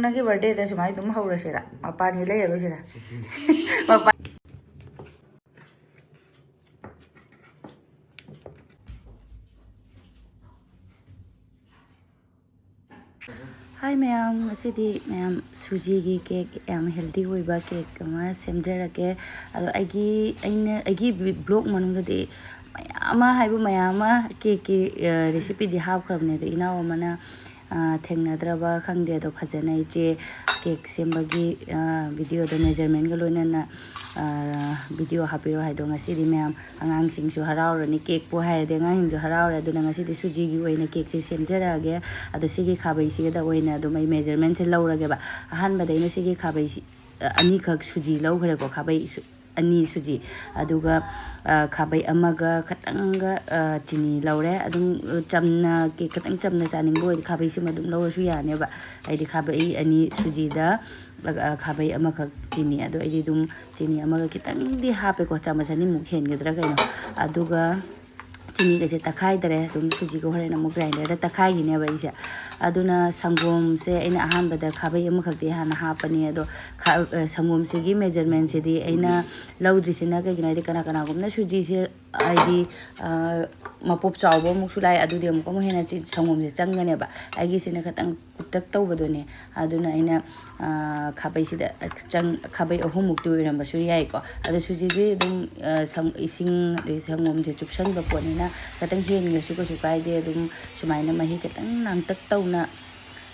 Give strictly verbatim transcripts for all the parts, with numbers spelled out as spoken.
ꯅꯪꯒꯤ ꯕꯥꯔꯗꯦꯗ ꯁꯨꯃꯥꯏꯅ ꯑꯗꯨꯝ ꯍꯧꯔꯁꯤꯔꯥ? ꯃꯄꯥꯟꯒꯤ ꯂꯩꯔꯔꯣꯏꯁꯤꯔꯥ? ꯃꯄꯥꯟ ꯍꯥꯏ ꯃꯌꯥꯝ, ꯉꯁꯤꯗꯤ ꯃꯌꯥꯝ ꯁꯨꯖꯤꯒꯤ ꯀꯦꯛ, ꯌꯥꯝ ꯍꯦꯜꯗꯤ ꯑꯣꯏꯕ ꯀꯦꯛ ꯑꯃ ꯁꯦꯝꯖꯔꯛꯀꯦ꯫ ꯑꯗꯣ ꯑꯩꯒꯤ, ꯑꯩꯅ, ꯑꯩꯒꯤ ꯕ꯭ꯂꯣꯛ ꯃꯅꯨꯡꯗꯗꯤ ꯃꯌꯥꯝ ꯑꯃ ꯍꯥꯏꯕꯨ ꯃꯌꯥꯝ ꯑꯃ ꯀꯦꯛꯀꯤ, ꯑ, ꯔꯦꯁꯤꯄꯤꯗꯤ ꯍꯥꯞꯈ꯭ꯔꯕꯅꯦ꯫ ꯑꯗꯣ ꯏꯅꯥꯎ ꯑꯃꯅ, ꯑ, ꯊꯦꯡꯅꯗ꯭ꯔꯕ ꯈꯪꯗꯦ꯫ ꯑꯗꯣ ꯐꯖꯅ ꯏꯆꯦ ꯀꯦꯛ ꯁꯦꯝꯕꯒꯤ, ꯑ, ꯚꯤꯗꯤꯑꯣꯗꯣ ꯃꯦꯖꯔꯃꯦꯟꯒ ꯂꯣꯏꯅꯅ, ꯑ, ꯚꯤꯗꯤꯑꯣ ꯍꯥꯞꯄꯤꯔꯣ ꯍꯥꯏꯗꯣ ꯉꯁꯤꯗꯤ ꯃꯌꯥꯝ ꯑꯉꯥꯡꯁꯤꯡꯁꯨ ꯍꯔꯥꯎꯔꯅꯤ, ꯀꯦꯛꯄꯨ ꯍꯥꯏꯔꯗꯤ ꯑꯉꯥꯡꯁꯤꯡꯁꯨ ꯍꯔꯥꯎꯔꯦ꯫ ꯑꯗꯨꯅ ꯉꯁꯤꯗꯤ ꯁꯨꯖꯤꯒꯤ ꯑꯣꯏꯅ ꯀꯦꯛꯁꯦ ꯁꯦꯝꯖꯔꯛꯑꯒꯦ꯫ ꯑꯗꯣ ꯁꯤꯒꯤ ꯈꯥꯕꯩꯁꯤꯒꯗ ꯑꯣꯏꯅ ꯑꯗꯨꯝ ꯑꯩ ꯃꯦꯖꯔꯃꯦꯟꯁꯦ ꯂꯧꯔꯒꯦꯕ꯫ ꯑꯍꯥꯟꯕꯗ ꯑꯩꯅ ꯁꯤꯒꯤ ꯈꯥꯕꯩꯁꯤ, ꯑ, ꯑꯅꯤꯈꯛ ꯁꯨꯖꯤ ꯂꯧꯈ꯭ꯔꯦꯀꯣ, ꯈꯥꯕꯩ ꯁꯨ-, ꯑꯅꯤ ꯁꯨꯖꯤ꯫ ꯑꯗꯨꯒ, ꯑ, ꯈꯥꯕꯩ ꯑꯃꯒ ꯈꯇꯪꯒ, ꯑ, ꯆꯤꯅꯤ ꯂꯧꯔꯦ꯫ ꯑꯗꯨꯝ, ꯑ, ꯆꯝꯅ, ꯀꯦꯛ ꯈꯇꯪ ꯆꯝꯅ ꯆꯥꯅꯤꯡꯕ ꯑꯣꯏꯔꯗꯤ ꯈꯥꯕꯩꯁꯤꯃ ꯑꯗꯨꯝ ꯂꯧꯔꯁꯨ ꯌꯥꯅꯦꯕ꯫ ꯑꯩꯗꯤ ꯈꯥꯕꯩ ꯑꯅꯤ ꯁꯨꯖꯤꯗ, ꯑ, ꯈꯥꯕꯩ ꯑꯃꯈꯛ ꯆꯤꯅꯤ꯫ ꯑꯗꯣ ꯑꯩꯗꯤ ꯑꯗꯨꯝ ꯆꯤꯅꯤ ꯑꯃꯒ ꯈꯤꯇꯪꯗꯤ ꯍꯥꯞꯄꯦꯀꯣ, ꯆꯥꯃꯁ ꯑꯅꯤꯃꯨꯛ ꯍꯦꯟꯒꯗ꯭ꯔꯥ ꯀꯩꯅꯣ꯫ ꯑꯗꯨꯒ ꯆꯤꯅꯤꯒꯁꯦ ꯇꯛꯈꯥꯏꯗꯔꯦ, ꯑꯗꯨꯝ ꯁꯨꯖꯤꯒ ꯍꯣꯔꯦꯟ ꯑꯃꯨꯛ ꯒ꯭ꯔꯥꯏꯟꯗꯔꯗ ꯇꯛꯈꯥꯏꯈꯤꯅꯦꯕ ꯑꯩꯁꯦ꯫ ꯑꯗꯨꯅ ꯁꯪꯒꯣꯝꯁꯦ ꯑꯩꯅ ꯑꯍꯥꯟꯕꯗ ꯈꯥꯕꯩ ꯑꯃꯈꯛꯇꯤ ꯍꯥꯟꯅ ꯍꯥꯞꯄꯅꯤ꯫ ꯑꯗꯣ ꯈꯥ-, ꯑ, ꯁꯪꯒꯣꯝꯁꯤꯒꯤ ꯃꯦꯖꯔꯃꯦꯟꯁꯤꯗꯤ ꯑꯩꯅ ꯂꯧꯗ꯭ꯔꯤꯁꯤꯅ ꯀꯩꯒꯤꯅꯣ ꯍꯥꯏꯗꯤ ꯀꯅꯥ ꯀꯅꯥꯒꯨꯝꯕꯅ ꯁꯨꯖꯤꯁꯦ ꯍꯥꯏꯗꯤ, ꯑ, ꯃꯄꯣꯞ ꯆꯥꯎꯕ ꯑꯃꯨꯛꯁꯨ ꯂꯥꯛꯑꯦ, ꯑꯗꯨꯗꯤ ꯑꯃꯨꯛꯀ ꯑꯃꯨꯛ ꯍꯦꯟꯅ ꯆꯤ-, ꯁꯪꯒꯣꯝꯁꯦ ꯆꯪꯒꯅꯦꯕ꯫ ꯑꯩꯒꯤꯁꯤꯅ ꯈꯤꯇꯪ ꯀꯨꯞꯇꯛ ꯇꯧꯕꯗꯨꯅꯦ꯫ ꯑꯗꯨꯅ ꯑꯩꯅ, ꯑ, ꯈꯥꯕꯩꯁꯤꯗ ꯆꯪ-, ꯈꯥꯕꯩ ꯑꯍꯨꯝꯃꯨꯛꯇꯤ ꯑꯣꯏꯔꯝꯕꯁꯨ ꯌꯥꯏꯀꯣ꯫ ꯑꯗꯣ ꯁꯨꯖꯤꯗꯤ ꯑꯗꯨꯝ, ꯑ, ꯁꯪ-, ꯏꯁꯤꯡ ꯑꯗꯩ ꯁꯪꯒꯣꯝꯁꯦ ꯆꯨꯞꯁꯟꯕ ꯄꯣꯠꯅꯤꯅ ꯈꯤꯇꯪ ꯍꯦꯟꯈ꯭ꯔꯁꯨ ꯀꯩꯁꯨ ꯀꯥꯏꯗꯦ꯫ ꯑꯗꯨꯝ ꯁꯨꯃꯥꯏꯅ ꯃꯍꯤ ꯈꯤꯇꯪ ꯂꯥꯡꯇꯛ ꯇꯧꯅ,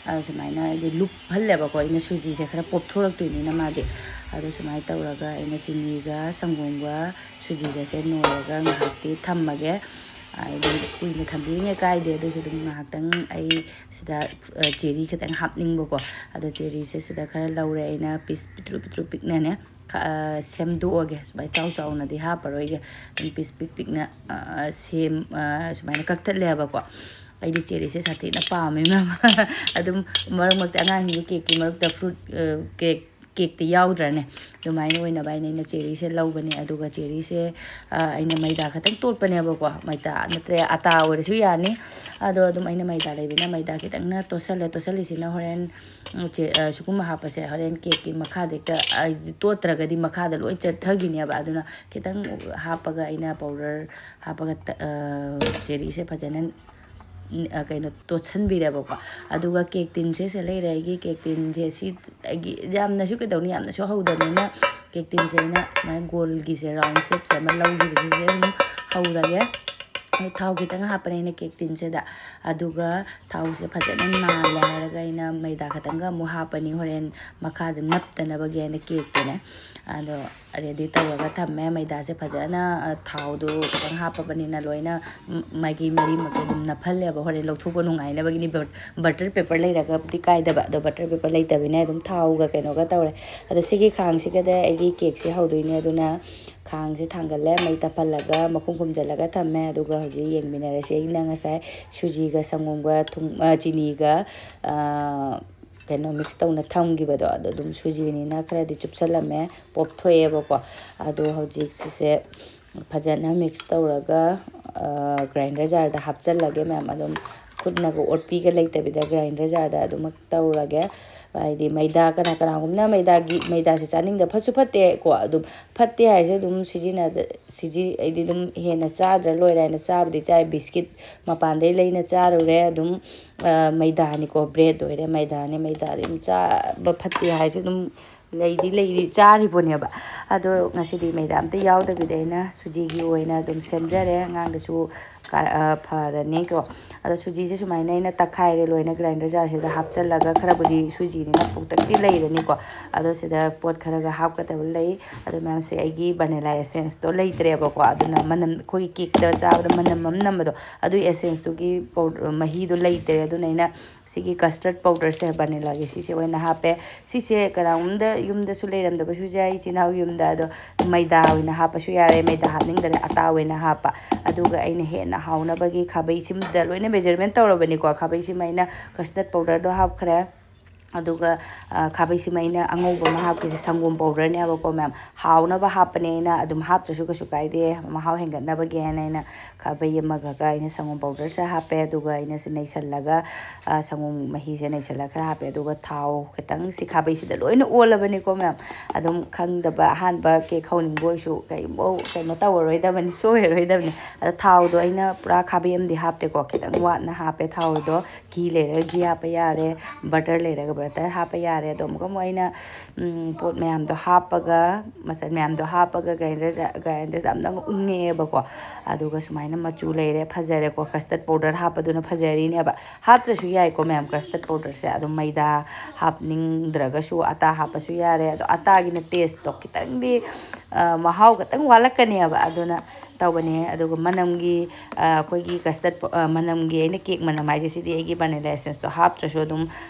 ꯑ, ꯁꯨꯃꯥꯏꯅ ꯍꯥꯏꯗꯤ ꯂꯨꯞꯍꯜꯂꯦꯕꯀꯣ ꯑꯩꯅ ꯁꯨꯖꯤꯁꯦ ꯈꯔ ꯄꯣꯞꯊꯣꯔꯛꯇꯣꯏꯅꯤꯅ ꯃꯥꯗꯤ꯫ ꯑꯗꯣ ꯁꯨꯃꯥꯏꯅ ꯇꯧꯔꯒ ꯑꯩꯅ ꯆꯤꯅꯤꯒ ꯁꯪꯒꯣꯝꯒ ꯁꯨꯖꯤꯒꯁꯦ ꯅꯣꯏꯔꯒ ꯉꯥꯏꯍꯥꯛꯇꯤ ꯊꯝꯃꯒꯦ꯫ ꯑꯗꯨꯝ ꯀꯨꯏꯅ ꯊꯝꯕꯤꯔꯤꯉꯩ ꯀꯥꯏꯗꯦ, ꯑꯗꯨꯁꯨ ꯑꯗꯨꯝ ꯉꯥꯏꯍꯥꯛꯇꯪ ꯑꯩ ꯁꯤꯗ, ꯑ, ꯆꯦꯔꯤ ꯈꯤꯇꯪ ꯍꯥꯞꯅꯤꯡꯕꯀꯣ꯫ ꯑꯗꯣ ꯆꯦꯔꯤꯁꯦ ꯁꯤꯗ ꯈꯔ ꯂꯧꯔꯦ ꯑꯩꯅ ꯄꯤꯁ ꯄꯤꯛꯇ꯭ꯔꯨ ꯄꯤꯛꯇ꯭ꯔꯨ ꯄꯤꯛꯅꯅꯦ, ꯈ-, ꯑ, ꯁꯦꯝꯗꯣꯛꯑꯒꯦ꯫ ꯁꯨꯃꯥꯏꯅ ꯆꯥꯎ ꯆꯥꯎꯅꯗꯤ ꯍꯥꯞꯄꯔꯣꯏꯒꯦ꯫ ꯑꯗꯨꯝ ꯄꯤꯁ ꯄꯤꯛ ꯄꯤꯛꯅ, ꯑ, ꯁꯦꯝ-, ꯑ, ꯁꯨꯃꯥꯏꯅ ꯀꯛꯊꯠꯂꯦꯕꯀꯣ꯫ ꯑꯩꯗꯤ ꯆꯦꯔꯤꯁꯦ ꯁꯥꯊꯤꯅ ꯄꯥꯝꯃꯦ ꯃꯌꯥꯝ꯫ ꯑꯗꯨꯝ ꯃꯔꯛ ꯃꯔꯛꯇ ꯑꯉꯥꯡꯁꯤꯡꯒꯤ ꯀꯦꯛꯀꯤ ꯃꯔꯛꯇ ꯐ꯭ꯔꯨꯠ, ꯑ, ꯀꯦꯛ ꯀꯦꯛꯇꯤ ꯌꯥꯎꯗ꯭ꯔꯅꯦ꯫ ꯑꯗꯨꯃꯥꯏꯅ ꯑꯣꯏꯅꯕ ꯍꯥꯏꯅ ꯑꯩꯅ ꯆꯦꯔꯤꯁꯦ ꯂꯧꯕꯅꯦ꯫ ꯑꯗꯨꯒ ꯆꯦꯔꯤꯁꯦ ꯑꯩꯅ ꯃꯩꯗꯥ ꯈꯛꯇꯪ ꯇꯣꯠꯄꯅꯦꯕꯀꯣ꯫ ꯃꯩꯗꯥ ꯅꯠꯇ꯭ꯔꯦ, ꯑꯇꯥ ꯑꯣꯏꯔꯁꯨ ꯌꯥꯅꯤ꯫ ꯑꯗꯣ ꯑꯗꯨꯝ ꯑꯩꯅ ꯃꯩꯗꯥ ꯂꯩꯕꯅꯤꯅ ꯃꯩꯗꯥ ꯈꯤꯇꯪꯅ ꯇꯣꯠꯁꯜꯂꯦ꯫ ꯇꯣꯠꯁꯜꯂꯤꯁꯤꯅ ꯍꯣꯔꯦꯟ ꯁꯤꯒꯨꯝꯕ ꯍꯥꯞꯄꯁꯦ ꯍꯣꯔꯦꯟ ꯀꯦꯛꯀꯤ ꯃꯈꯥꯗ ꯍꯦꯛꯇ, ꯇꯣꯠꯇ꯭ꯔꯒꯗꯤ ꯃꯈꯥꯗ ꯂꯣꯏ ꯆꯠꯊꯈꯤꯅꯦꯕ꯫ ꯑꯗꯨꯅ ꯈꯤꯇꯪ ꯍꯥꯞꯄꯒ ꯑꯩꯅ ꯄꯥꯎꯗꯔ ꯍꯥꯞꯄꯒ ꯆꯦꯔꯤꯁꯦ ꯐꯖꯅ ꯀꯩꯅꯣ ꯇꯣꯠꯁꯟꯕꯤꯔꯦꯕꯀꯣ꯫ ꯑꯗꯨꯒ ꯀꯦꯛ ꯇꯤꯟꯁꯦ ꯁꯦ ꯂꯩꯔꯦ꯫ ꯑꯩꯒꯤ ꯀꯦꯛ ꯇꯤꯟꯁꯦ ꯁꯤ ꯑꯩꯒꯤ ꯌꯥꯝꯅꯁꯨ ꯀꯩꯗꯧꯅꯤ, ꯌꯥꯝꯅꯁꯨ ꯍꯧꯗꯕꯅꯤꯅ ꯀꯦꯛ ꯇꯤꯟꯁꯦ ꯑꯩꯅ ꯁꯨꯃꯥꯏꯅ ꯒꯣꯜꯒꯤꯁꯦ ꯔꯥꯎꯟ ꯁꯦꯞꯁꯦ ꯑꯃ ꯂꯧꯈꯤꯕꯁꯤꯁꯦ ꯑꯗꯨꯝ ꯍꯧꯔꯒꯦ꯫ ꯑꯗꯣ ꯊꯥꯎ ꯈꯤꯇꯪ ꯍꯥꯞꯄꯅꯦ ꯑꯩꯅ ꯀꯦꯛ ꯇꯤꯟꯁꯤꯗ꯫ ꯑꯗꯨꯒ ꯊꯥꯎꯁꯦ ꯐꯖꯅ ꯅꯥꯜꯂꯦ ꯍꯥꯏꯔꯒ ꯑꯩꯅ ꯃꯩꯗꯥ ꯈꯛꯇꯪꯒ ꯑꯃꯨꯛ ꯍꯥꯞꯄꯅꯤ ꯍꯣꯔꯦꯟ ꯃꯈꯥꯗ ꯅꯞꯇꯅꯕꯒꯤ ꯍꯥꯏꯅ ꯀꯦꯛꯇꯨꯅꯦ꯫ ꯑꯗꯣ ꯔꯦꯗꯤ ꯇꯧꯔꯒ ꯊꯝꯃꯦ꯫ ꯃꯩꯗꯥꯁꯦ ꯐꯖꯅ ꯊꯥꯎꯗꯣ ꯈꯤꯇꯪ ꯍꯥꯞꯄꯕꯅꯤꯅ ꯂꯣꯏꯅ ꯃꯥꯒꯤ ꯃꯔꯤꯃꯛꯇꯣ ꯑꯗꯨꯝ ꯅꯞꯍꯜꯂꯦꯕ꯫ ꯍꯣꯔꯦꯟ ꯂꯧꯊꯣꯛꯄ ꯅꯨꯡꯉꯥꯏꯅꯕꯒꯤꯅꯤ꯫ ꯕꯇꯔ ꯄꯦꯄꯔ ꯂꯩꯔꯒꯕꯨꯗꯤ ꯀꯥꯏꯗꯕ, ꯑꯗꯣ ꯕꯇꯔ ꯄꯦꯄꯔ ꯂꯩꯇꯕꯅꯤꯅ ꯑꯗꯨꯝ ꯊꯥꯎꯒ ꯀꯩꯅꯣꯒ ꯇꯧꯔꯦ꯫ ꯑꯗꯣ ꯁꯤꯒꯤ ꯈꯥꯡꯁꯤꯒꯗ ꯑꯩꯒꯤ ꯀꯦꯛꯁꯦ ꯍꯧꯗꯣꯏꯅꯦ꯫ ꯑꯗꯨꯅ ꯈꯥꯡꯁꯦ ꯊꯥꯡꯒꯠꯂꯦ, ꯃꯩ ꯇꯞꯍꯜꯂꯒ ꯃꯈꯨꯝ ꯈꯨꯝꯖꯤꯜꯂꯒ ꯊꯝꯃꯦ꯫ ꯑꯗꯨꯒ ꯍꯧꯖꯤꯛ ꯌꯦꯡꯃꯤꯟꯅꯔꯁꯤ꯫ ꯑꯩꯅ ꯉꯁꯥꯏ ꯁꯨꯖꯤꯒ ꯁꯪꯒꯣꯝꯒ ꯊꯨꯝ, ꯆꯤꯅꯤꯒ ꯀꯩꯅꯣ ꯃꯤꯛꯁ ꯇꯧꯅ ꯊꯝꯈꯤꯕꯗꯣ ꯑꯗꯣ ꯑꯗꯨꯝ ꯁꯨꯖꯤꯅꯤꯅ ꯈꯔꯗꯤ ꯆꯨꯞꯁꯜꯂꯝꯃꯦ, ꯄꯣꯞꯊꯣꯛꯑꯦꯕꯀꯣ꯫ ꯑꯗꯣ ꯍꯧꯖꯤꯛ ꯁꯤꯁꯦ ꯐꯖꯅ ꯃꯤꯛꯁ ꯇꯧꯔꯒ ꯒ꯭ꯔꯥꯏꯟꯗꯔ ꯖꯥꯔꯗ ꯍꯥꯞꯆꯜꯂꯒꯦ ꯃꯌꯥꯝ꯫ ꯑꯗꯨꯝ ꯈꯨꯠꯅꯒ ꯑꯣꯠꯄꯤꯒ ꯂꯩꯇꯕꯤꯗ ꯒ꯭ꯔꯥꯏꯟꯗꯔ ꯖꯥꯔꯗ ꯑꯗꯨꯃꯛ ꯇꯧꯔꯒꯦ꯫ ꯍꯥꯏꯗꯤ ꯃꯩꯗꯥ ꯀꯅꯥ ꯀꯅꯥꯒꯨꯝꯕꯅ ꯃꯩꯗꯥꯒꯤ ꯃꯩꯗꯥꯁꯦ ꯆꯥꯅꯤꯡꯗꯕ, ꯐꯠꯁꯨ ꯐꯠꯇꯦꯀꯣ꯫ ꯑꯗꯨꯝ ꯐꯠꯇꯦ ꯍꯥꯏꯁꯦ ꯑꯗꯨꯝ ꯁꯤꯖꯤꯟꯅꯗ ꯁꯤꯖꯤ ꯑꯩꯗꯤ ꯑꯗꯨꯝ ꯍꯦꯟꯅ ꯆꯥꯗ꯭ꯔ ꯂꯣꯏꯔꯦ ꯍꯥꯏꯅ ꯆꯥꯕꯨꯗꯤ ꯆꯥꯏ꯫ ꯕꯤꯁꯀꯤꯠ ꯃꯄꯥꯟꯗꯩ ꯂꯩꯅ ꯆꯥꯔꯨꯔꯦ꯫ ꯑꯗꯨꯝ ꯃꯩꯗꯥꯅꯤꯀꯣ, ꯕ꯭ꯔꯦꯗ ꯑꯣꯏꯔꯦ, ꯃꯩꯗꯥꯅꯤ꯫ ꯃꯩꯗꯥꯗꯤ ꯑꯗꯨꯝ ꯆꯥꯕ ꯐꯠꯇꯦ ꯍꯥꯏꯁꯨ ꯑꯗꯨꯝ ꯂꯩꯗꯤ ꯂꯩꯔꯤ, ꯆꯥꯔꯤꯕꯣꯅꯦꯕ꯫ ꯑꯗꯣ ꯉꯁꯤꯗꯤ ꯃꯩꯗꯥ ꯑꯝꯇ ꯌꯥꯎꯗꯕꯤꯗ ꯑꯩꯅ ꯁꯨꯖꯤꯒꯤ ꯑꯣꯏꯅ ꯑꯗꯨꯝ ꯁꯦꯝꯖꯔꯦ꯫ ꯑꯉꯥꯡꯗꯁꯨ ꯀꯥ-, ꯑ, ꯐꯔꯅꯤꯀꯣ꯫ ꯑꯗꯣ ꯁꯨꯖꯤꯁꯦ ꯁꯨꯃꯥꯏꯅ ꯑꯩꯅ ꯇꯛꯈꯥꯏꯔꯦ ꯂꯣꯏꯅ ꯒ꯭ꯔꯥꯏꯟꯗꯔ ꯖꯥꯔꯁꯤꯗ ꯍꯥꯞꯆꯜꯂꯒ꯫ ꯈꯔꯕꯨꯗꯤ ꯁꯨꯖꯤꯅꯤꯅ ꯄꯨꯛꯇꯛꯇꯤ ꯂꯩꯔꯅꯤꯀꯣ꯫ ꯑꯗꯣ ꯁꯤꯗ ꯄꯣꯠ ꯈꯔꯒ ꯍꯥꯞꯀꯗꯕ ꯂꯩ꯫ ꯑꯗꯣ ꯃꯌꯥꯝꯁꯦ ꯑꯩꯒꯤ ꯚꯅꯤꯂꯥ ꯑꯦꯁꯦꯟꯁꯇꯣ ꯂꯩꯇ꯭ꯔꯦꯕꯀꯣ꯫ ꯑꯗꯨꯅ ꯃꯅꯝ, ꯑꯩꯈꯣꯏꯒꯤ ꯀꯦꯛꯇ ꯆꯥꯕꯗ ꯃꯅꯝ ꯑꯃ ꯅꯝꯕꯗꯣ, ꯑꯗꯨꯒꯤ ꯑꯦꯁꯦꯟꯁꯇꯨꯒꯤ ꯄꯥꯎ-, ꯃꯍꯤꯗꯣ ꯂꯩꯇ꯭ꯔꯦ꯫ ꯑꯗꯨꯅ ꯑꯩꯅ ꯁꯤꯒꯤ ꯀꯁꯇꯔꯗ ꯄꯥꯎꯗꯔꯁꯦ, ꯚꯅꯤꯂꯥꯒꯤ, ꯁꯤꯁꯦ ꯑꯣꯏꯅ ꯍꯥꯞꯄꯦ꯫ ꯁꯤꯁꯦ ꯀꯅꯥꯒꯨꯝꯕꯗ ꯌꯨꯝꯗꯁꯨ ꯂꯩꯔꯝꯗꯕꯁꯨ ꯌꯥꯏ, ꯏꯆꯤꯟ ꯏꯅꯥꯎ ꯌꯨꯝꯗ꯫ ꯑꯗꯣ ꯃꯩꯗꯥ ꯑꯣꯏꯅ ꯍꯥꯞꯄꯁꯨ ꯌꯥꯔꯦ, ꯃꯩꯗꯥ ꯍꯥꯞꯅꯤꯡꯗꯔꯦ, ꯑꯇꯥ ꯑꯣꯏꯅ ꯍꯥꯞꯄ꯫ ꯑꯗꯨꯒ ꯑꯩꯅ ꯍꯦꯟꯅ ꯍꯥꯎꯅꯕꯒꯤ ꯈꯥꯕꯩꯁꯤꯃꯗ ꯂꯣꯏꯅ ꯃꯦꯖꯔꯃꯦꯟ ꯇꯧꯔꯕꯅꯤꯀꯣ꯫ ꯈꯥꯕꯩꯁꯤꯃ ꯑꯩꯅ ꯀꯁꯇꯔꯗ ꯄꯥꯎꯗꯔꯗꯣ ꯍꯥꯞꯈ꯭ꯔꯦ꯫ ꯑꯗꯨꯒ ꯈꯥꯕꯩꯁꯤꯃ ꯑꯩꯅ ꯑꯉꯧꯕ ꯑꯃ ꯍꯥꯞꯄꯤꯁꯦ ꯁꯪꯒꯣꯝ powderꯅꯦꯕꯀꯣ ꯃꯌꯥꯝ꯫ ꯍꯥꯎꯅꯕ ꯍꯥꯞꯄꯅꯦ ꯑꯩꯅ, ꯑꯗꯨꯝ ꯍꯥꯞꯇ꯭ꯔꯁꯨ ꯀꯩꯁꯨ ꯀꯥꯏꯗꯦ, ꯃꯍꯥꯎ ꯍꯦꯟꯒꯠꯅꯕꯒꯤ ꯍꯥꯏꯅ ꯑꯩꯅ ꯈꯥꯕꯩ ꯑꯃꯒꯒ ꯑꯩꯅ ꯁꯪꯒꯣꯝ powderꯁꯦ ꯍꯥꯞꯄꯦ꯫ ꯑꯗꯨꯒ ꯑꯩꯅ ꯁꯤ ꯅꯩꯁꯜꯂꯒ, ꯁꯪꯒꯣꯝ ꯃꯍꯤꯁꯦ ꯅꯩꯁꯜꯂꯒ ꯈꯔ ꯍꯥꯞꯄꯦ꯫ ꯑꯗꯨꯒ ꯊꯥꯎ ꯈꯤꯇꯪ ꯁꯤ ꯈꯥꯕꯩꯁꯤꯗ ꯂꯣꯏꯅ ꯑꯣꯜꯂꯕꯅꯤꯀꯣ ꯃꯌꯥꯝ꯫ ꯑꯗꯨꯝ ꯈꯪꯗꯕ, ꯑꯍꯥꯟꯕ cake ꯍꯧꯅꯤꯡꯕ ꯑꯣꯏꯁꯨ ꯀꯩꯝꯐꯧ ꯀꯩꯅꯣ ꯇꯧꯔꯔꯣꯏꯗꯕꯅꯤ, ꯁꯣꯏꯔꯔꯣꯏꯗꯕꯅꯤ꯫ ꯑꯗꯣ ꯊꯥꯎꯗꯣ ꯑꯩꯅ ꯄꯨꯔꯥ ꯈꯥꯕꯩ ꯑꯃꯗꯤ ꯍꯥꯞꯇꯦꯀꯣ, ꯈꯤꯇꯪ ꯋꯥꯠꯅ ꯍꯥꯞꯄꯦ ꯊꯥꯎꯗꯣ꯫ ꯘꯤ ꯂꯩꯔꯒ ꯘꯤ ꯍꯥꯞꯄ ꯌꯥꯔꯦ, butter ꯂꯩꯔꯒ butter ꯍꯥꯞꯄ ꯌꯥꯔꯦ꯫ ꯑꯗꯣ ꯑꯃꯨꯛꯀ ꯑꯃꯨꯛ ꯑꯩꯅ ꯄꯣꯠ ꯃꯌꯥꯝꯗꯣ ꯍꯥꯞꯄꯒ, ꯃꯆꯜ ꯃꯌꯥꯝꯗꯣ ꯍꯥꯞꯄꯒ grinderꯗ grinderꯗ ꯑꯝꯇꯪ ꯎꯪꯉꯛꯑꯦꯕꯀꯣ꯫ ꯑꯗꯨꯒ ꯁꯨꯃꯥꯏꯅ ꯃꯆꯨ ꯂꯩꯔꯦ, ꯐꯖꯔꯦꯀꯣ꯫ Custard powder ꯍꯥꯞꯄꯗꯨꯅ ꯐꯖꯔꯤꯅꯦꯕ꯫ ꯍꯥꯞꯇ꯭ꯔꯁꯨ ꯌꯥꯏꯀꯣ ꯃꯌꯥꯝ, custard powderꯁꯦ꯫ ꯑꯗꯨꯝ ꯃꯩꯗꯥ ꯍꯥꯞꯅꯤꯡꯗ꯭ꯔꯒꯁꯨ ꯑꯇꯥ ꯍꯥꯞꯄꯁꯨ ꯌꯥꯔꯦ꯫ ꯑꯗꯣ ꯑꯇꯥꯒꯤꯅ tasteꯇꯣ ꯈꯤꯇꯪꯗꯤ ꯃꯍꯥꯎ ꯈꯤꯇꯪ ꯋꯥꯠꯂꯛꯀꯅꯦꯕ꯫ ꯑꯗꯨꯅ ꯇꯧꯕꯅꯦ꯫ ꯑꯗꯨꯒ ꯃꯅꯝꯒꯤ, ꯑꯩꯈꯣꯏꯒꯤ custard ꯃꯅꯝꯒꯤ, ꯑꯩꯅ cake ꯃꯅꯝ ꯍꯥꯏꯁꯦ ꯁꯤꯗꯤ ꯑꯩꯒꯤ vanilla essenceꯇꯣ ꯍꯥꯞꯇ꯭ꯔꯁꯨ ꯑꯗꯨꯝ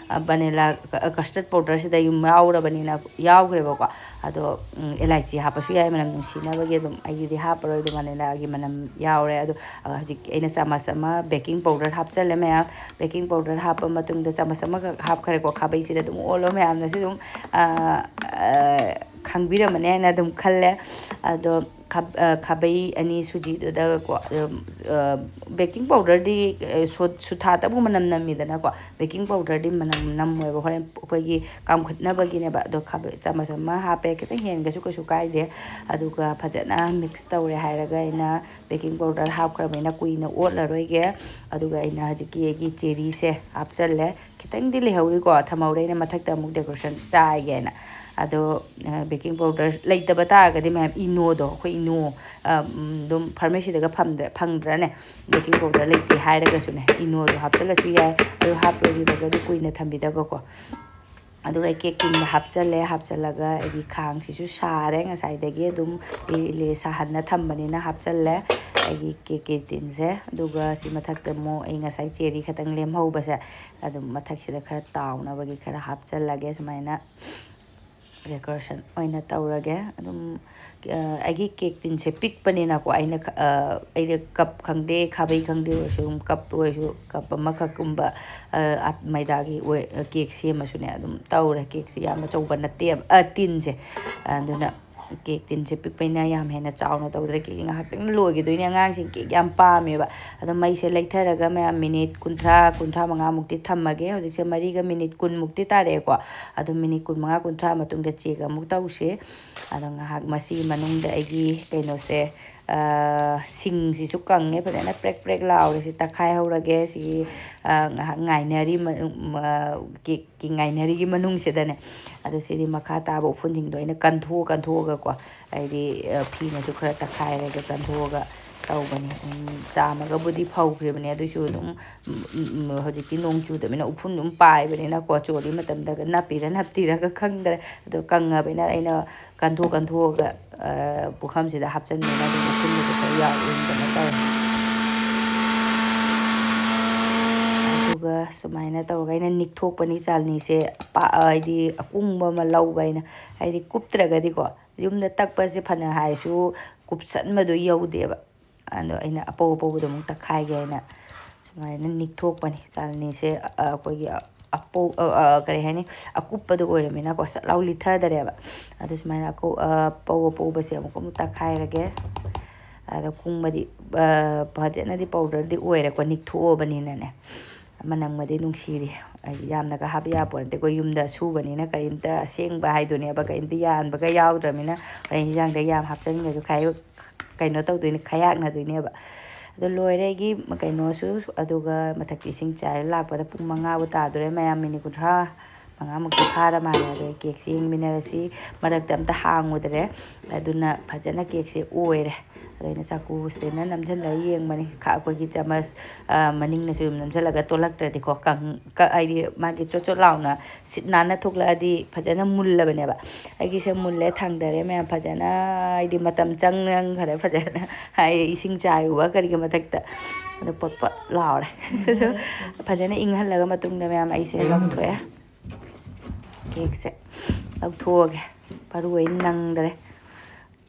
vanilla custard powderꯁꯤꯗ ꯑꯗꯨꯝ ꯌꯥꯎꯔꯕꯅꯤꯅ, ꯌꯥꯎꯈ꯭ꯔꯦꯕꯀꯣ꯫ ꯑꯗꯣ ꯏꯂꯥꯏꯆꯤ ꯍꯥꯞꯄꯁꯨ ꯌꯥꯏ ꯃꯅꯝ ꯅꯨꯡꯁꯤꯅꯕꯒꯤ꯫ ꯑꯗꯨꯝ ꯑꯩꯒꯤꯗꯤ ꯍꯥꯞꯄꯔꯣꯏ, ꯑꯗꯨꯝ vanilla ꯒꯤ ꯃꯅꯝ ꯌꯥꯎꯔꯦ꯫ ꯑꯗꯣ ꯍꯧꯖꯤꯛ ꯑꯩꯅ ꯆꯥꯃꯁ ꯑꯃ baking powder ꯍꯥꯞꯆꯜꯂꯦ ꯃꯌꯥꯝ꯫ Baking powder ꯍꯥꯞꯄ ꯃꯇꯨꯡꯗ ꯆꯥꯃꯁ ꯑꯃꯈꯛ ꯍꯥꯞꯈ꯭ꯔꯦꯀꯣ꯫ ꯈꯥꯕꯩꯁꯤꯗ ꯑꯗꯨꯝ ꯑꯣꯜꯂꯣ꯫ ꯃꯌꯥꯝꯅꯁꯨ ꯑꯗꯨꯝ ꯈꯪꯕꯤꯔꯝꯃꯅꯤ ꯍꯥꯏꯅ ꯑꯗꯨꯝ ꯈꯜꯂꯦ꯫ ꯑꯗꯣ ꯈꯥꯕꯩ ꯑꯅꯤ ꯁꯨꯖꯤꯗꯨꯗꯀꯣ꯫ Baking powderꯗꯤ ꯁꯨꯊꯥꯇꯕꯨ ꯃꯅꯝ ꯅꯝꯃꯤꯗꯅꯀꯣ꯫ Baking powderꯗꯤ ꯃꯅꯝ ꯅꯝꯃꯣꯏꯕ, ꯍꯣꯔꯦꯟ ꯑꯩꯈꯣꯏꯒꯤ ꯀꯥꯝꯈꯠꯅꯕꯒꯤꯅꯦꯕ꯫ ꯑꯗꯣ ꯆꯥꯃꯁ ꯑꯃ ꯍꯥꯞꯄꯦ, ꯈꯤꯇꯪ ꯍꯦꯟꯒꯁꯨ ꯀꯩꯁꯨ ꯀꯥꯏꯗꯦ꯫ ꯑꯗꯨꯒ ꯐꯖꯅ mix ꯇꯧꯔꯦ ꯍꯥꯏꯔꯒ ꯑꯩꯅ baking powder ꯍꯥꯞꯈ꯭ꯔꯕꯅꯤꯅ ꯀꯨꯏꯅ ꯑꯣꯠꯂꯔꯣꯏꯒꯦ꯫ ꯑꯗꯨꯒ ꯑꯩꯅ ꯍꯧꯖꯤꯛꯀꯤ ꯑꯩꯒꯤ cherryꯁꯦ ꯍꯥꯞꯆꯜꯂꯦ꯫ ꯈꯤꯇꯪꯗꯤ ꯂꯩꯍꯧꯔꯤꯀꯣ, ꯊꯝꯍꯧꯔꯦ ꯑꯩꯅ ꯃꯊꯛꯇ ꯑꯃꯨꯛ decoration ꯆꯥꯏꯒꯦꯅ꯫ ꯑꯗꯣ baking powder ꯂꯩꯇꯕ ꯇꯥꯔꯒꯗꯤ ꯃꯌꯥꯝ, ꯏꯅꯣꯗꯣ, ꯑꯩꯈꯣꯏ ꯏꯅꯣ ꯑꯗꯨꯝ pharmacyꯗꯒ ꯐꯪꯗ꯭ꯔꯅꯦ? Baking powder ꯂꯩꯇꯦ ꯍꯥꯏꯔꯒꯁꯨꯅꯦ, ꯏꯅꯣꯗꯣ ꯍꯥꯞꯆꯜꯂꯁꯨ ꯌꯥꯏ꯫ ꯑꯗꯨ ꯍꯥꯞꯄꯒꯤꯗꯒꯗꯤ ꯀꯨꯏꯅ ꯊꯝꯕꯤꯗꯕꯀꯣ꯫ ꯑꯗꯨꯒ ꯑꯩ cake tinꯗ ꯍꯥꯞꯆꯜꯂꯦ꯫ ꯍꯥꯞꯆꯜꯂꯒ ꯑꯩꯒꯤ ꯈꯥꯡꯁꯤꯁꯨ ꯁꯥꯔꯦ, ꯉꯁꯥꯏꯗꯒꯤ ꯑꯗꯨꯝ ꯏꯂꯦ ꯁꯥꯍꯟꯅ ꯊꯝꯕꯅꯤꯅ ꯍꯥꯞꯆꯜꯂꯦ ꯑꯩꯒꯤ cake, cake tinꯁꯦ꯫ ꯑꯗꯨꯒ ꯁꯤ ꯃꯊꯛꯇ ꯑꯃꯨꯛ ꯑꯩ ꯉꯁꯥꯏ cherry ꯈꯛꯇꯪ ꯂꯦꯝꯍꯧꯕꯁꯦ ꯑꯗꯨꯝ ꯃꯊꯛꯁꯤꯗ ꯈꯔ ꯇꯥꯎꯅꯕꯒꯤ ꯈꯔ ꯍꯥꯞꯆꯜꯂꯒꯦ ꯁꯨꯃꯥꯏꯅ꯫ ꯗꯦꯀꯣꯔꯦꯁꯟ ꯑꯣꯏꯅ ꯇꯧꯔꯒꯦ꯫ ꯑꯗꯨꯝ ꯑꯩꯒꯤ ꯀꯦꯛ ꯇꯤꯟꯁꯦ ꯄꯤꯛꯄꯅꯤꯅꯀꯣ, ꯑꯩꯅ ꯑꯩꯗꯤ ꯀꯞ ꯈꯪꯗꯦ, ꯈꯥꯕꯩ ꯈꯪꯗꯦ ꯑꯣꯏꯔꯁꯨ, ꯑꯗꯨꯝ ꯀꯞ ꯑꯣꯏꯔꯁꯨ, ꯀꯞ ꯑꯃꯈꯛꯀꯨꯝꯕ ꯃꯩꯗꯥꯒꯤ ꯀꯦꯛ ꯁꯦꯝꯃꯁꯨꯅꯦ ꯑꯗꯨꯝ ꯇꯧꯔꯦ꯫ ꯀꯦꯛꯁꯦ ꯌꯥꯝ ꯑꯆꯧꯕ ꯅꯠꯇꯦꯕ, ꯇꯤꯟꯁꯦ꯫ ꯑꯗꯨꯅ ꯀꯦꯛ ꯇꯤꯟꯁꯦ ꯄꯤꯛꯄꯅꯤꯅ ꯌꯥꯝ ꯍꯦꯟꯅ ꯆꯥꯎꯅ ꯇꯧꯗ꯭ꯔꯦ꯫ ꯀꯦꯛ ꯉꯥꯏꯍꯥꯛꯇꯪ ꯂꯣꯏꯈꯤꯗꯣꯏꯅꯦ꯫ ꯑꯉꯥꯡꯁꯤꯡ ꯀꯦꯛ ꯌꯥꯝ ꯄꯥꯝꯃꯦꯕ꯫ ꯑꯗꯣ ꯃꯩꯁꯦ ꯂꯩꯊꯔꯒ ꯃꯌꯥꯝ ꯃꯤꯅꯤꯠ ꯀꯨꯟꯊ꯭ꯔꯥ, ꯀꯨꯟꯊ꯭ꯔꯥ ꯃꯉꯥꯃꯨꯛꯇꯤ ꯊꯝꯃꯒꯦ꯫ ꯍꯧꯖꯤꯛꯁꯦ ꯃꯔꯤꯒ ꯃꯤꯅꯤꯠ ꯀꯨꯟꯃꯨꯛꯇꯤ ꯇꯥꯔꯛꯑꯦꯀꯣ꯫ ꯑꯗꯣ ꯃꯤꯅꯤꯠ ꯀꯨꯟꯃꯉꯥ, ꯀꯨꯟꯊ꯭ꯔꯥ ꯃꯇꯨꯡꯗ ꯆꯦꯛ ꯑꯃꯨꯛ ꯇꯧꯁꯦ꯫ ꯑꯗꯣ ꯉꯥꯏꯍꯥꯛ ꯃꯁꯤꯒꯤ ꯃꯅꯨꯡꯗ ꯑꯩꯒꯤ ꯀꯩꯅꯣꯁꯦ, ꯁꯤꯡꯁꯤꯁꯨ ꯀꯪꯉꯦ, ꯐꯖꯅ ꯄ꯭ꯔꯦꯛ ꯄ꯭ꯔꯦꯛ ꯂꯥꯎꯔꯦ꯫ ꯁꯤ ꯇꯛꯈꯥꯏꯍꯧꯔꯒꯦ꯫ ꯁꯤꯒꯤ ꯉꯥꯏꯍꯥꯛ ꯉꯥꯏꯅꯔꯤ, ꯀꯦꯛꯀꯤ ꯉꯥꯏꯅꯔꯤꯒꯤ ꯃꯅꯨꯡꯁꯤꯗꯅꯦ꯫ ꯑꯗꯣ ꯁꯤꯗꯤ ꯃꯈꯥ ꯇꯥꯕ ꯎꯐꯨꯟꯁꯤꯡꯗꯣ ꯑꯩꯅ ꯀꯟꯊꯣꯛꯑ ꯀꯟꯊꯣꯛꯑꯒꯀꯣ, ꯍꯥꯏꯗꯤ ꯐꯤꯅꯁꯨ ꯈꯔ ꯇꯛꯈꯥꯏꯔꯒ ꯀꯟꯊꯣꯛꯑꯒ ꯇꯧꯕꯅꯤ꯫ ꯆꯥꯝꯃꯒꯕꯨꯗꯤ ꯐꯧꯈ꯭ꯔꯤꯕꯅꯤ, ꯑꯗꯨꯏꯁꯨ ꯑꯗꯨꯝ ꯍꯧꯖꯤꯛꯇꯤ ꯅꯣꯡ ꯆꯨꯗꯕꯅꯤꯅ ꯎꯐꯨꯟ ꯑꯗꯨꯝ ꯄꯥꯏꯕꯅꯤꯅꯀꯣ, ꯆꯣꯠꯂꯤ ꯃꯇꯝꯗꯒ ꯅꯞꯄꯤꯔ ꯅꯞꯇꯤꯔꯒ ꯈꯪꯗ꯭ꯔꯦ꯫ ꯑꯗꯣ ꯀꯪꯉꯕꯅꯤꯅ ꯑꯩꯅ ꯀꯟꯊꯣꯛ ꯀꯟꯊꯣꯛꯑꯒ ꯄꯨꯈꯝꯁꯤꯗ ꯍꯥꯞꯆꯤꯟꯕꯅ ꯑꯗꯨꯝ ꯎꯐꯨꯟꯗꯁꯨ ꯈꯔ ꯌꯥꯎꯕꯒꯨꯝꯗꯅ ꯇꯧꯋꯦ꯫ ꯑꯗꯨꯒ ꯁꯨꯃꯥꯏꯅ ꯇꯧꯔꯒ ꯑꯩꯅ ꯅꯤꯛꯊꯣꯛꯄꯅꯤ꯫ ꯆꯥꯜꯅꯤꯁꯦ ꯍꯥꯏꯗꯤ ꯑꯀꯨꯡꯕ ꯑꯃ ꯂꯧꯕ ꯑꯩꯅ, ꯍꯥꯏꯗꯤ ꯀꯨꯞꯇ꯭ꯔꯒꯗꯤꯀꯣ, ꯌꯨꯝꯗ ꯇꯛꯄꯁꯦ ꯐꯅ ꯍꯥꯏꯔꯁꯨ ꯀꯨꯞꯁꯟꯕꯗꯣ ꯌꯧꯗꯦꯕ꯫ ꯑꯗꯣ ꯑꯩꯅ ꯑꯄꯧ ꯑꯄꯧꯕꯗꯣ ꯑꯃꯨꯛ ꯇꯛꯈꯥꯏꯒꯦ ꯍꯥꯏꯅ ꯁꯨꯃꯥꯏꯅ ꯅꯤꯛꯊꯣꯛꯄꯅꯤ꯫ ꯆꯥꯜꯅꯤꯁꯦ ꯑꯩꯈꯣꯏꯒꯤ ꯑꯄꯧ ꯀꯔꯤ ꯍꯥꯏꯅꯤ, ꯑꯀꯨꯞꯄꯗꯣ ꯑꯣꯏꯔꯃꯤꯅꯀꯣ ꯁꯠ ꯂꯥꯎ ꯂꯤꯊꯗꯔꯦꯕ꯫ ꯑꯗꯨ ꯁꯨꯃꯥꯏꯅ ꯑꯄꯧ ꯑꯄꯧꯕꯁꯦ ꯑꯃꯨꯛ ꯑꯃꯨꯛ ꯇꯛꯈꯥꯏꯔꯒꯦ꯫ ꯑꯗꯣ ꯀꯨꯡꯕꯗꯤ ꯐꯖꯅꯗꯤ ꯄꯥꯎꯗꯔꯗꯤ ꯑꯣꯏꯔꯦꯀꯣ, ꯅꯤꯛꯊꯣꯛꯑꯕꯅꯤꯅꯅꯦ꯫ ꯃꯅꯝꯒꯗꯤ ꯅꯨꯡꯁꯤꯔꯤ꯫ ꯍꯥꯏꯗꯤ ꯌꯥꯝꯅꯒ ꯍꯥꯞꯄ ꯌꯥꯄꯣꯠ ꯅꯠꯇꯦ꯫ ꯑꯩꯈꯣꯏ ꯌꯨꯝꯗ ꯁꯨꯕꯅꯤꯅ ꯀꯔꯤꯝꯇ ꯑꯁꯦꯡꯕ ꯍꯥꯏꯗꯨꯅꯦꯕ, ꯀꯔꯤꯝꯇ ꯌꯥꯟꯕꯒ ꯌꯥꯎꯗ꯭ꯔꯃꯤꯅ ꯍꯣꯔꯦꯟ ꯏꯟꯖꯥꯡꯗ ꯌꯥꯝ ꯍꯥꯞꯆꯤꯟꯈ꯭ꯔꯁꯨ ꯈꯥꯏ ꯀꯩꯅꯣ ꯇꯧꯗꯣꯏꯅꯦ, ꯈꯌꯥꯛꯅꯗꯣꯏꯅꯦꯕ꯫ ꯑꯗꯣ ꯂꯣꯏꯔꯦ ꯑꯩꯒꯤ ꯀꯩꯅꯣꯁꯨ꯫ ꯑꯗꯨꯒ ꯃꯊꯛꯀꯤ ꯏꯁꯤꯡ ꯆꯥꯏꯔ ꯂꯥꯛꯄꯗ ꯄꯨꯡ ꯃꯉꯥꯕꯨ ꯇꯥꯗꯣꯔꯦ꯫ ꯃꯌꯥꯝ ꯃꯤꯅꯤꯠ ꯀꯨꯟꯊ꯭ꯔꯥ ꯃꯉꯥꯃꯨꯛꯇꯤ ꯐꯥꯔ ꯃꯥꯜꯂꯦ꯫ ꯑꯗꯣ ꯑꯩ ꯀꯦꯛꯁꯦ ꯌꯦꯡꯃꯤꯟꯅꯔꯁꯤ꯫ ꯃꯔꯛꯇ ꯑꯝꯇ ꯍꯥꯡꯉꯨꯗ꯭ꯔꯦ꯫ ꯑꯗꯨꯅ ꯐꯖꯅ ꯀꯦꯛꯁꯦ ꯑꯣꯏꯔꯦ꯫ ꯑꯗꯣ ꯑꯩꯅ ꯆꯥꯛꯀꯨꯁꯤꯅ ꯅꯝꯁꯤꯜꯂꯒ ꯌꯦꯡꯕꯅꯤ꯫ ꯑꯩꯈꯣꯏꯒꯤ ꯆꯃꯁ ꯃꯅꯤꯡꯅꯁꯨ ꯑꯗꯨꯝ ꯅꯝꯁꯤꯜꯂꯒ ꯇꯣꯜꯂꯛꯇ꯭ꯔꯗꯤꯀꯣ, ꯍꯥꯏꯗꯤ ꯃꯥꯒꯤ ꯆꯣꯠ ꯆꯣꯠ ꯂꯥꯎꯅ ꯁꯤꯠ ꯅꯥꯟꯅ ꯊꯣꯛꯂꯛꯑꯗꯤ ꯐꯖꯅ ꯃꯨꯜꯂꯕꯅꯦꯕ꯫ ꯑꯩꯒꯤꯁꯦ ꯃꯨꯜꯂꯦ, ꯊꯥꯡꯗꯔꯦ ꯃꯌꯥꯝ꯫ ꯐꯖꯅ ꯍꯥꯏꯗꯤ ꯃꯇꯝ ꯆꯪꯈꯔꯦ ꯐꯖꯅ, ꯍꯥꯏꯗꯤ ꯏꯁꯤꯡ ꯆꯥꯏꯔꯨꯕ ꯀꯔꯤꯒꯤ ꯃꯊꯛꯇ꯫ ꯑꯗꯣ ꯄꯣꯠ ꯄꯣꯠ ꯂꯥꯎꯔꯦ꯫ ꯐꯖꯅ ꯏꯪꯍꯜꯂꯒ ꯃꯇꯨꯡꯗ ꯃꯌꯥꯝ ꯑꯩꯁꯦ ꯂꯧꯊꯣꯛꯑꯦ꯫ ꯀꯦꯛꯁꯦ ꯂꯧꯊꯣꯛꯑꯒꯦ꯫ ꯄꯔꯨ ꯑꯩ ꯅꯪꯗ꯭ꯔꯦ꯫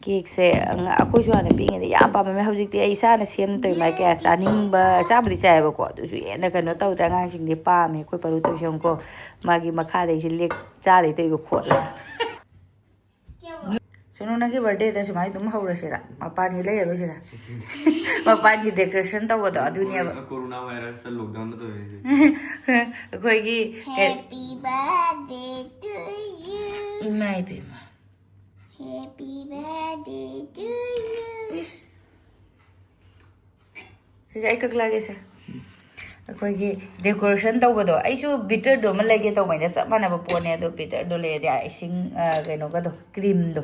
ꯀꯦꯛꯁꯦ ꯑꯉꯥꯡ, ꯑꯩꯈꯣꯏꯁꯨ ꯍꯥꯟꯅ ꯄꯤꯛꯏꯉꯩꯗ ꯌꯥꯝ ꯄꯥꯝꯃꯝꯃꯦ꯫ ꯍꯧꯖꯤꯛꯇꯤ ꯑꯩ ꯏꯁꯥꯅ ꯁꯦꯝ ꯇꯧꯔꯤꯃꯥꯏ ꯀꯌꯥ ꯆꯥꯅꯤꯡꯕ, ꯆꯥꯕꯨꯗꯤ ꯆꯥꯏꯌꯦꯕꯀꯣ, ꯑꯗꯨꯁꯨ ꯍꯦꯟꯅ ꯀꯩꯅꯣ ꯇꯧꯗ꯭ꯔꯦ꯫ ꯑꯉꯥꯡꯁꯤꯡꯗꯤ ꯄꯥꯝꯃꯦ꯫ ꯑꯩꯈꯣꯏ ꯄꯔꯨ ꯇꯧꯁꯦ ꯌꯦꯡꯉꯨꯀꯣ, ꯃꯥꯒꯤ ꯃꯈꯥꯗꯩꯁꯦ ꯂꯦꯛ ꯆꯥꯗꯩ ꯇꯧꯔꯤꯕ ꯈꯣꯠꯂꯦ꯫ ꯁꯣꯅꯨ, ꯅꯪꯒꯤ ꯕꯥꯔꯗꯦꯗ ꯁꯨꯃꯥꯏꯅ ꯑꯗꯨꯝ ꯍꯧꯔꯁꯤꯔꯥ? ꯃꯄꯥꯟꯒꯤ ꯂꯩꯔꯔꯣꯏꯁꯤꯔꯥ? ꯃꯄꯥꯟꯒꯤ ꯗꯦꯀꯣꯔꯦꯁꯟ ꯇꯧꯕꯗꯣ ꯑꯗꯨꯅꯦꯕ꯫ ꯀꯣꯔꯣꯅꯥ ꯚꯥꯏꯔꯁꯇ ꯂꯣꯛꯗꯥꯎꯟꯗ ꯇꯧꯔꯤꯁꯦ꯫ ꯑꯩꯈꯣꯏꯒꯤ ꯀꯩ- Happy birthday to you. ꯏꯃꯥ ꯏꯕꯦꯝꯃ꯫ Happy birthday to you. ꯏꯁ꯫ ꯁꯤꯁꯦ ꯑꯩ ꯀꯛꯂꯛꯑꯒꯦꯁꯦ꯫ ꯑꯩꯈꯣꯏꯒꯤ ꯗꯦꯀꯣꯔꯦꯁꯟ ꯇꯧꯕꯗꯣ, ꯑꯩꯁꯨ ꯕꯤꯇꯔꯗꯣ ꯑꯃ ꯂꯩꯒꯦ ꯇꯧꯕꯅꯤꯗ, ꯆꯞ ꯃꯥꯟꯅꯕ ꯄꯣꯠꯅꯦ꯫ ꯑꯗꯣ ꯕꯤꯇꯔꯗꯣ ꯂꯩꯔꯗꯤ, ꯑꯥ, ꯏꯁꯤꯡ, ꯑꯥ, ꯀꯩꯅꯣꯒꯗꯣ, ꯀ꯭ꯔꯤꯝꯗꯣ,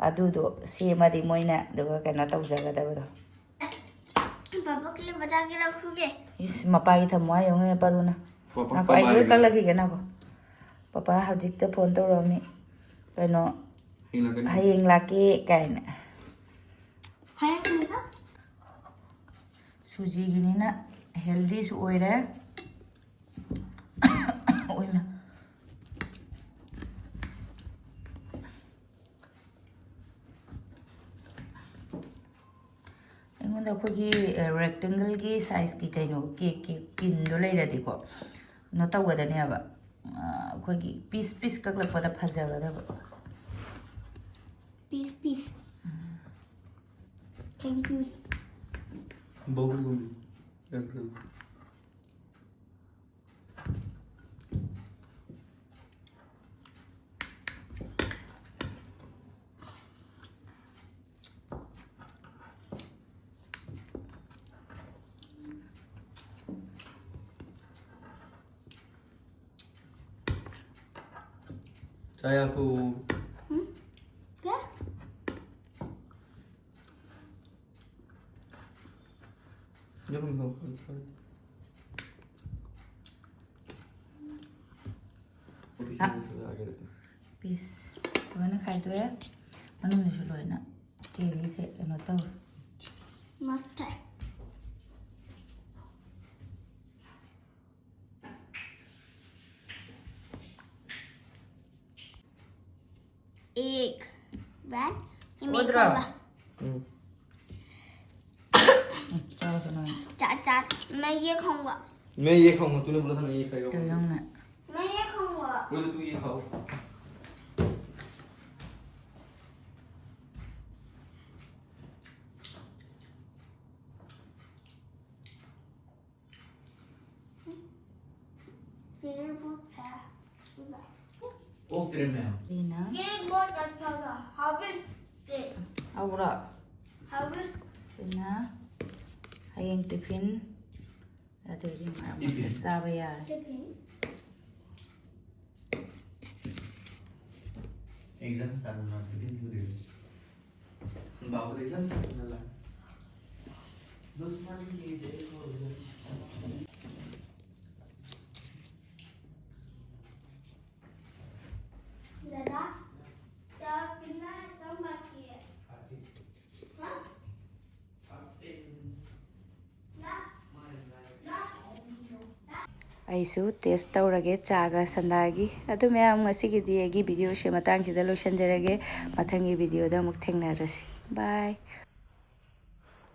ꯑꯗꯨꯗꯣ ꯁꯦꯝꯃꯗꯤ ꯃꯣꯏꯅ ꯑꯗꯨꯒ ꯀꯩꯅꯣ ꯇꯧꯖꯒꯗꯕꯗꯣ꯫ ꯄꯥꯄꯥ ꯀ꯭ꯂꯤꯞ ꯃꯆꯥꯒꯤ ꯂꯧꯈꯤꯒꯦ꯫ ꯏꯁ, ꯃꯄꯥꯒꯤ ꯊꯝꯃꯣ ꯍꯥꯏ ꯌꯦꯡꯉꯨꯅꯦ, ꯄꯥꯔꯨꯅ꯫ ꯄꯥꯄꯥ ꯉꯥꯏꯈꯣ, ꯑꯩ ꯂꯣꯏ ꯄꯥꯄꯥꯒꯤ꯫ ꯀꯛꯂꯛꯈꯤꯒꯦ, ꯉꯥꯏꯈꯣ꯫ ꯄꯥꯄꯥ ꯍꯧꯖꯤꯛꯇ ꯐꯣꯟ ꯇꯧꯔꯛꯑꯝꯃꯤ꯫ ꯀꯩꯅꯣ, ꯍꯌꯦꯡ ꯂꯥꯛꯀꯅꯤ꯫ ꯍꯌꯦꯡ ꯂꯥꯛꯀꯦ ꯀꯥꯏꯅ꯫ ꯍꯌꯦꯡ ꯀꯩꯅꯣ? ꯁꯨꯖꯤꯒꯤꯅꯤꯅ ꯍꯦꯜꯗꯤꯁꯨ ꯑꯣꯏꯔꯦ꯫ ꯑꯣꯏꯃ꯫ ꯑꯩꯉꯣꯟꯗ ꯑꯩꯈꯣꯏꯒꯤ, ꯑ, ꯔꯦꯛꯇꯦꯡꯒꯜꯒꯤ ꯁꯥꯏꯖꯀꯤ ꯀꯩꯅꯣ, ꯀꯦꯛꯀꯤ ꯇꯤꯟꯗꯣ ꯂꯩꯔꯗꯤꯀꯣ, ꯀꯩꯅꯣ ꯇꯧꯒꯗꯅꯦꯕ, ꯑ, ꯑꯩꯈꯣꯏꯒꯤ ꯄꯤꯁ ꯄꯤꯁ ꯀꯛꯂꯛꯄꯗ ꯐꯖꯒꯗꯕ꯫ Piece, piece. Thank you. ꯕꯣꯛꯁꯀꯨꯝꯕ꯫ ꯆꯥ ꯌꯥꯈꯣ꯫ ꯎꯝ? ꯀꯩ? ꯌꯦꯔꯨꯝꯗꯣ꯫ ꯑꯥ꯫ ꯄꯤꯁ ꯂꯣꯏꯅ ꯈꯥꯏꯗꯣꯛꯑꯦ꯫ ꯃꯅꯨꯡꯗꯁꯨ ꯂꯣꯏꯅ ꯆꯦꯔꯤꯁꯦ ꯀꯩꯅꯣ ꯇꯧꯔꯦ꯫ ꯃꯁꯇꯔꯗ꯫ ꯑꯣꯏꯗ꯭ꯔꯣ? ꯎꯝ꯫ ꯆꯥꯁꯅꯨ꯫ ꯆꯥ, ꯆꯥ, ꯃꯩ ꯌꯦꯛ ꯈꯪꯕ꯫ ꯃꯩ ꯌꯦꯛ ꯈꯪꯕ, ꯇꯨꯅ ꯄꯨꯂꯞ ꯊꯝꯃ ꯌꯦꯛ ꯈꯪꯕ꯫ ꯀꯩ ꯌꯦꯡꯉꯨꯅꯦ? ꯃꯩ ꯌꯦꯛ ꯈꯪꯕ꯫ ꯃꯣꯏꯁꯨ ꯇꯨ ꯌꯦꯛ ꯈꯪꯕ꯫ ꯁꯤꯅ ꯄꯣꯠꯁꯦ꯫ ꯑꯣꯛꯇ꯭ꯔꯦ ꯃꯌꯥꯝ꯫ ꯁꯤꯅ ꯌꯦꯛ ꯄꯣꯠ ꯅꯠꯇ꯭ꯔꯒ ꯍꯥꯕꯤꯠ ꯀꯦꯛ꯫ ꯍꯧꯔꯣ꯫ ꯍꯥꯕꯤꯠ꯫ ꯁꯤꯅ ꯍꯌꯦꯡ ꯇꯤꯐꯤꯟ꯫ ꯑꯗꯨꯗꯤ ꯃꯔꯛ ꯃꯔꯛꯇ ꯇꯤꯐꯤꯟ꯫ ꯆꯥꯕ ꯌꯥꯔꯦ꯫ ꯇꯤꯐꯤꯟ꯫ Exam start होना, टिफिन क्यों दे रहे हो? बाबू exam start होने वाला है। दोस्त मान लीजिए, तेरे को दादा, क्या कितना है, कम बाकी है? हाँ? ना। ꯑꯩꯁꯨ ꯇꯦꯁ ꯇꯧꯔꯒꯦ ꯆꯥꯒ ꯁꯟꯗꯥꯒꯤ꯫ ꯑꯗꯨ ꯃꯌꯥꯝ, ꯉꯁꯤꯒꯤꯗꯤ ꯑꯩꯒꯤ ꯚꯤꯗꯤꯑꯣꯁꯦ ꯃꯇꯥꯡꯁꯤꯗ ꯂꯣꯏꯁꯤꯟꯖꯔꯒꯦ꯫ ꯃꯊꯪꯒꯤ ꯚꯤꯗꯤꯑꯣꯗ ꯑꯃꯨꯛ ꯊꯦꯡꯅꯔꯁꯤ꯫ ꯕꯥꯏ꯫